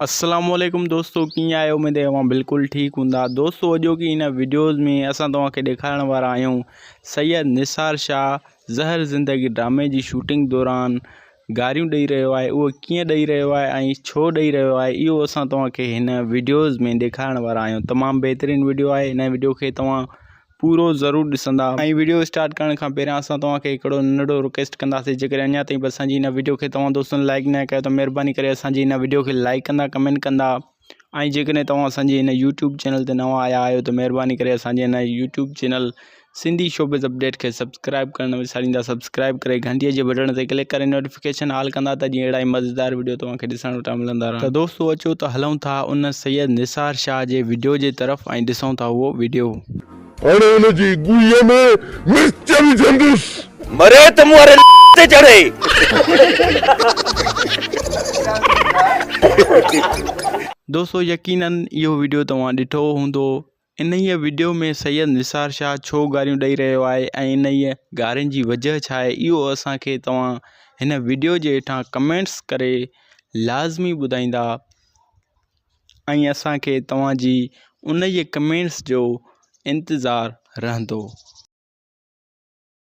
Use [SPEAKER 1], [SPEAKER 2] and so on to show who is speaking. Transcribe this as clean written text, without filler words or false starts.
[SPEAKER 1] السلام عليڪم دوستو ڪيئن آهيو اميد اوهان بلڪل ٺيڪ هوندا دوستو اڄوڪي هن وڊيوز ۾ اسان توهان کي ڏيکارڻ وارا آهيون سيد نثار شاهه زهر زندگي ڊرامي جي شوٽنگ دوران گاريون ڏئي رهيو آهي اهو ڪيئن ڏئي رهيو آهي ۽ ڇو ڏئي رهيو آهي اهو اسان توهان کي هن وڊيوز ۾ ڏيکارڻ وارا آهيون تمام بهترين وڊيو آهي هن وڊيو کي توهان پورو ضرور ڏسندا ۽ وڊيو اسٽارٽ ڪرڻ کان پهريان اسان توهان کي هڪڙو ننڍڙو رڪويسٽ ڪنداسين جيڪڏهن اڃا تائين به اسان جي هن وڊيو کي توهان دوستن لائڪ نه ڪيو ته مهرباني ڪري اسان جي هن وڊيو کي لائڪ ڪندا ڪمينٽ ڪندا ۽ جيڪڏهن توهان اسان جي هن يوٽيوب چينل تي نوان آيا آهيو ته مهرباني ڪري اسان جي هن YouTube channel Sindhi showbiz update کي سبسڪرائب ڪرڻ نه وساريندا سبسڪرائب ڪري گهنٽي جي بٽڻ تي ڪلڪ ڪري نوٽيفڪيشن آل ڪندا ته جيئن اهڙا ئي مزيدار وڊيو توهان کي ڏسڻ وٽان ملندا رهن ته دوستو اچو ته هلون ٿا ان سيد نثار شاهه جي وڊيو جي طرف ۽ ڏسون ٿا اهو وڊيو.
[SPEAKER 2] هاڻي ان جي ڳوهيء ۾ مرچ وجهندس.
[SPEAKER 3] مري ته مون واري تي چڙهي.
[SPEAKER 1] دوستو يقينن اهو وڊيو توهان ڏٺو هوندو انهيء وڊيو ۾ سيد نثار شاهه ڇو گاريون ڏئي رهيو آهي ۽ انهيء گارين جي وجهه ڇا آهي اهو اسان کي توهان هن وڊيو جي هيٺان ڪمينٽس ڪري لازمي ٻڌائيندا ۽ اسان کي توهان جي انهيء ڪمينٽس جو انتظار رهندو.